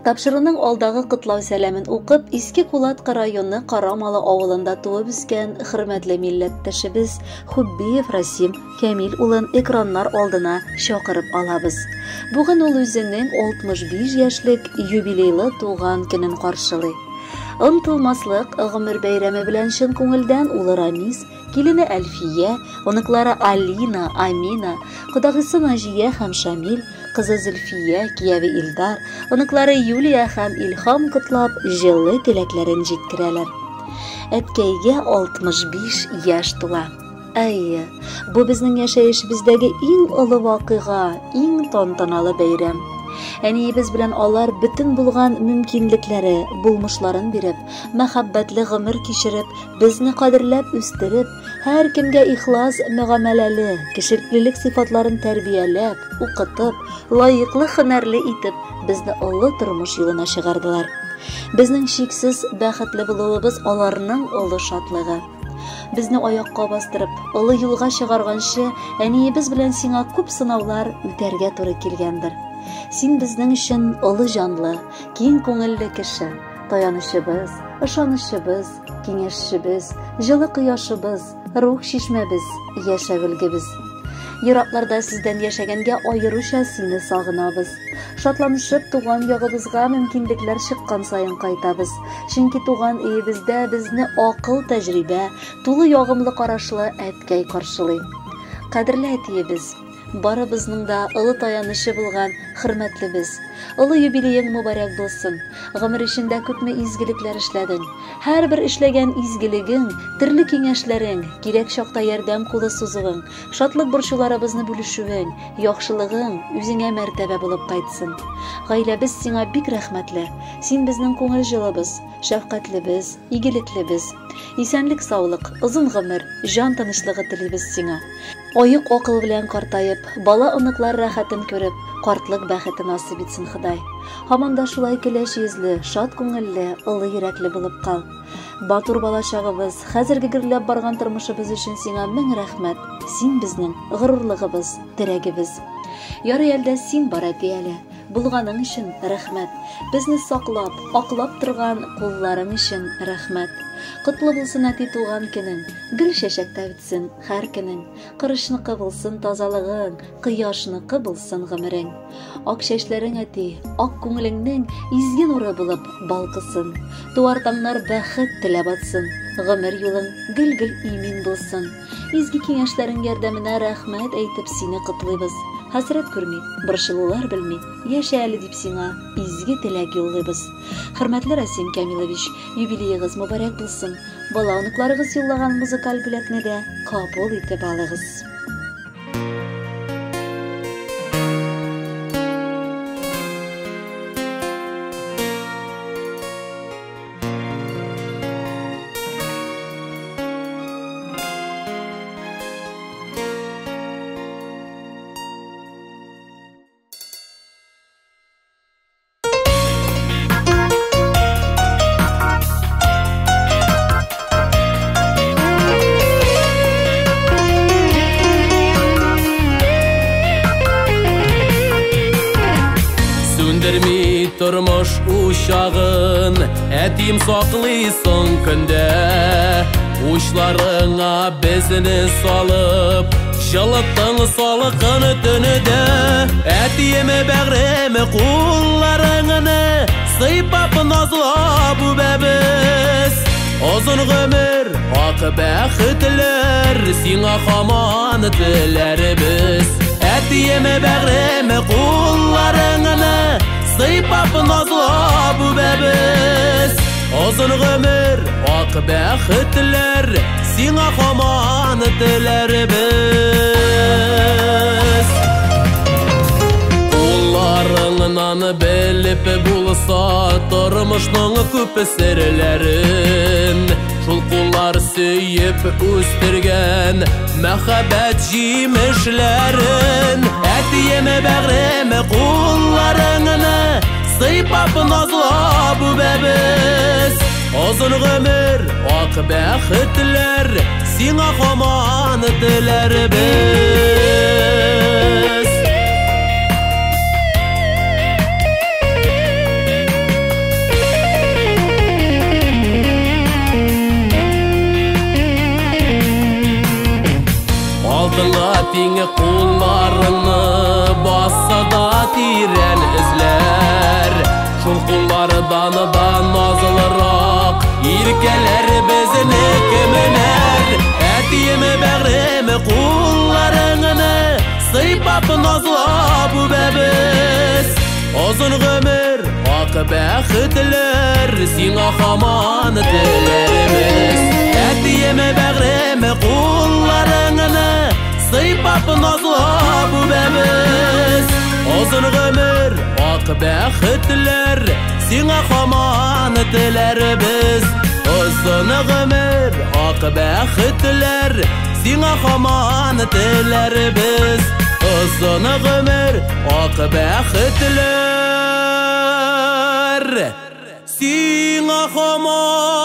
Тапшыруның алдагы котлау сәламен укып, Иске Кулатка районы Карамалы авылында туып үскән хөрмәтле милләттәшебез Хуббиев Расим Кәмил улын экраннар алдына чакырып алабыз. Бүген ул үзенең 65 яшьлек юбилейлы туган көнен каршылый. Онытылмаслык гомер бәйрәме белән чын күңелдән улы Рамис, килене Әлфия, оныклары Алина, Амина, кодагысы Наҗия һәм Шамил, кызы Зөлфия, кияве Илдар, оныклары Юлия һәм Илһам котлап, җылы теләкләрен җиткерәләр. Әткәйгә 65 яшь тула. Әйе, бу безнең яшәешебездәге иң олы вакыйга, иң тантаналы бәйрәм. Әниебез белән алар бөтен булган мөмкинлекләре, булмышларын биреп, мәхәббәтле гомер кичереп, безне кадерләп үстереп, һәркемгә ихлас мөгамәләле, кешелеклелек сыйфатларын тәрбияләп, укытып, лаеклы һөнәрле итеп, безне олы тормыш юлына чыгардылар. Безнең чиксез бәхетле булуыбыз аларның олы шатлыгы. Безне аякка бастырып, олы юлга чыгарганчы, әниебез белән сиңа күп сынаулар үтәргә туры килгәндер. Син безнең өчен олы җанлы, киң күңелле кеше, таянычыбыз, ышанычыбыз, киңәшчебез, җылы кояшыбыз, рух чишмәбез, яшәү өлгебез. Еракларда сездән яшәгәнгә аеруча сине сагынабыз. Шатланышып туган ягыбызга мөмкинлекләр чыккан саен кайтабыз. Чөнки туган өебездә безне акыл, тәҗрибә, тулы ягымлы карашлы әткәй каршылый. Кадерле әтиебез, барыбызның да олы таянычы булган хөрмәтлебез, олы юбилеең мөбарәк булсын. Гомер эчендә күпме изгелекләр эшләдең. Һәрбер эшләгән изгелегең, төрле киңәшләрең, кирәк чакта ярдәм кулы сузуың, шатлык борчуларыбызны бүлешүең, яхшылыгың үзеңә мәртәбә булып кайтсын. Гаиләбез сиңа бик рәхмәтле. Син безнең күңел җылыбыз, шәфкатьлебез, игелеклебез. Исәнлек, саулык, озын гомер, җан тынычлыгы телибез сиңа. Аек акыл белән картаеп, бала-оныклар рәхәтен күреп, картлык бәхете насыйп итсен Ходай. Һаман да шулай көләч йөзле, шат күңелле, олы йөрәкле булып кал. Батур балачагыбыз, хәзерге гөрләп барган тормышыбыз өчен сиңа мең рәхмәт. Син безнең горурлыгыбыз, терәгебез. Ярый әлдә син бар, әти әле. Булганың өчен рәхмәт. Безне саклап, аклап торган кулларың өчен рәхмәт. Котлы булсын, әти, туган көнең. Гөл чәчәктә үтсен һәр көнең. Корычныкы булсын тазалыгың, кояшныкы булсын гомерең. Ак чәчләрең, әти, ак күңелеңнең изге нуры булып балкысын. Туар таңнар бәхет теләп атсын, гомер юлың гел-гел имин булсын. Изге киңәшләрең ярдәменә рәхмәт әйтеп сине котлыйбыз. Хәсрәт күрми, борчылулар белми, яшә әле дип сиңа изге теләк юллыйбыз. Хөрмәтле Расим Камилович, юбилеегыз мөбарәк булсын. Бала оныкларыгыз юллаган музыкаль бүләкне дә кабул итеп алыгыз. Сүндерми тормыш учагын, әтием саклый соң көндә. Учларыңа безне салып, җылыттың салкын төнедә. Әтием бәгърем кулларыңны сыйпап назлап үбәбез. Озын гомер, ак бәхетләр сиңа һаман теләрбез. Әтием бәгърем кулларыңны сыйпап назлап үбәбез. Озын гомер, ак бәхетләр сиңа һаман теләрбез. Кулларыңнан белеп булса тормышның күп серләрен, шул куллар сөеп үстергән мәхәббәт җимешләрен. Әтием бәгърем кулларыңны сыйпап назлап үбәбез. Озын гомер, ак бәхетләр сиңа һаман теләрбез. кулларыңны сыйпап назлап үбәбез. Озын гомер, ак бәхетләр сиңа һаман теләрбез. Әтием бәгърем, кулларыңны сыйпап назлап үбәбез. Озын гомер, ак бәхетләр сиңа һаман теләрбез. Озын гомер, ак бәхетләр сиңа һаман теләрбез. Озын гомер, ак бәхетләр сиңа һаман